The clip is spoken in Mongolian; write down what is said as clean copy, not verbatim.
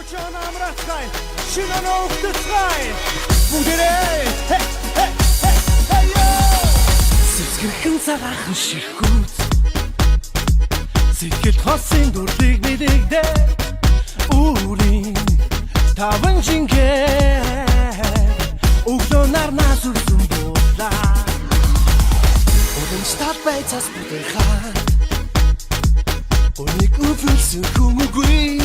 Оч амрацгай. Шинэ нөхдөцгай. Бүгдээрээ хэ хэ хэ хэ йо. Сэцгэрхэн цагаахан шихүүц. Сэтгэл хосын дүрлийг мэдэгдэ. Үүрийн таван жингээ. Өглөө нарнаас үрсэн буулаа. Уламж талбай цас бүтэхаа. Уник өвлсөн хүмүүгүй.